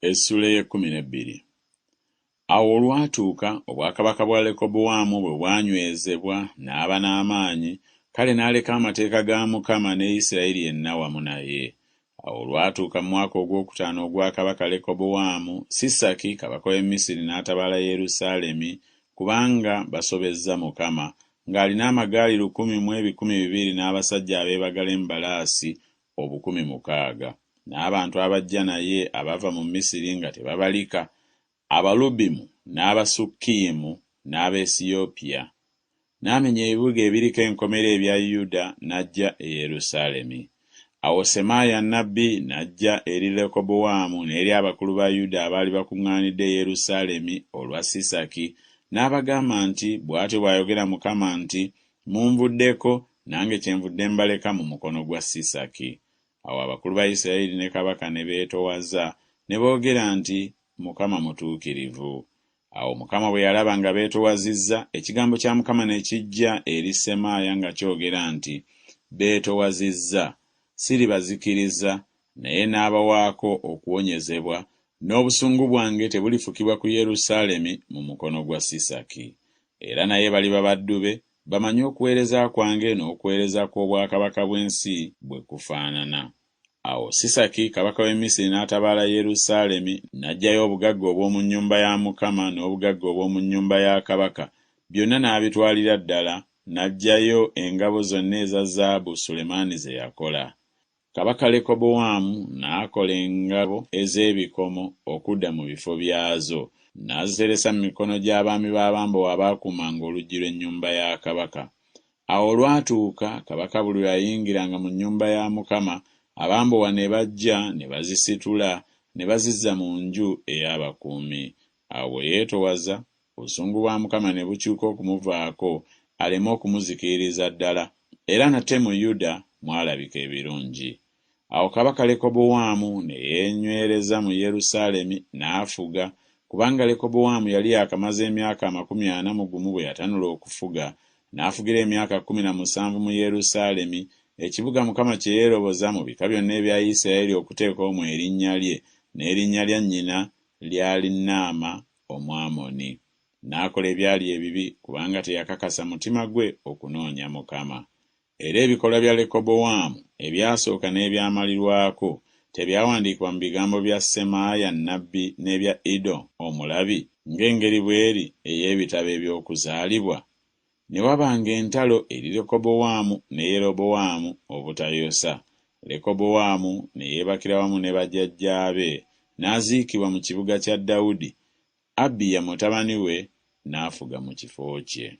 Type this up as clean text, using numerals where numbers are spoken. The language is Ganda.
Essuula ey'ekkumi n'ebbiri. Awo olwatuuka obwakabaka bwa Lekobowaamu bwe bwanywezebwa n'aba n'amaanyi, kale n'aleka amateeka ga Mukama ne Isirayiri yenna wamu naye. Awo olwatuuka mu mwaka ogw'okutaano ogwa kabaka Lekobowaamu, Sisaki kabaka w'e Misiri n'atabaala Yerusaalemi, kubanga basobezza Mukama, ng'alina amagaali 1002 n'abasajja abeebagala embalaasi 6000, n'abantu abajja naye abava mu Misiri nga tebabalika, Abalubimu n'Abasukkiyimu n'Abaesiyopiya. N'amenya ebibuga ebiriko enkomera ebya Yuda n'ajja e Yerusaalemi. Awo Semaaya nnabbi n'ajja eri Lekobowaamu n'eri abakulu ba Yuda abaali bakuŋŋaanidde e Yerusaalemi olwa Sisaki, n'abagamba nti Bw'atyo bw'ayogera Mukama nti Munvuddeko, nange kyenvudde mbaleka mu mukono gwa Sisaki. Awo abakulu ba Isirayiri ne kabaka ne beetowaza, ne boogera nti Mukama mutuukirivu. Awo Mukama bwe yalaba nga beetowazizza, ekigambo kya Mukama ne kijja eri Semaaya nga kyogera nti Beetowazizza, siribazikiriza, naye naabawaako okuwonyezebwa, n'obusungu bwange tebulifukibwa ku Yerusaalemi mu mukono gwa Sisaki. Era naye baliba baddu be, bamanye okuweereza kwange n'okuweereza kw'obwakabaka bw'ensi bwe kufaanana. Awo Sisaki kabaka w'e Misiri n'atabaala Yerusaalemi, n'aggyayo obugagga obw'omu nnyumba ya Mukama n'obugagga obw'omu nnyumba ya kabaka, byonna n'abitwalira ddala, n'aggyayo engabo zonna eza zaabu Sulemaani ze yakola. Kabaka Lekobowaamu n'akola engabo ez'ebikomo okudda mu bifo byazo, n'aziteresa mu mikono gy'abaami b'abambowa abaakuumanga oluggi lw'ennyumba ya kabaka. Awo olwatuuka, kabaka buli lwe yayingiranga mu nnyumba ya Mukama, abambowa ne bajja ne bazisitula ne bazizza mu nju ey'abakuumi. Awo bwe yeetowaza, obusungu bwa Mukama ne bukyuka okumuvaako aleme okumuzikiririza ddala, era nate mu Yuda mwalabika ebirungi. Awo kabaka Lekobowaamu ne yeenywereza mu Yerusaalemi n'afuga, kubanga Lekobowaamu yali yaakamaze emyaka 41 bwe yatanula okufuga, n'afugira emyaka 17 mu Yerusaalemi, ekibuga Mukama kye yeeroboza mu bika byonna ebya Yisirayeli okuteeka omwo erinnya lye, n'erinnya lya nnyina lyali Naama Omwamoni. N'akola ebyali ebibi, kubanga teyakakasa mutima gwe okunoonya Mukama. Era ebikolwa bya Lekobowaamu ebyasooka n'ebyamalirwako tebyawandiikibwa mu bigambo bya Semaaya nnabbi n'ebya Iddo omulabi, ng'engeri bw'eri ey'ebitabo eby'okuzaalibwa? Ne wabanga entalo eri Lekobowaamu ne Yerobowaamu obutayosa. Lekobowaamu ne yeebakira wamu ne bajjajjaabe, n'aziikibwa mu kibuga kya Dawudi, Abiya mutabani we n'afuga mu kifo kye.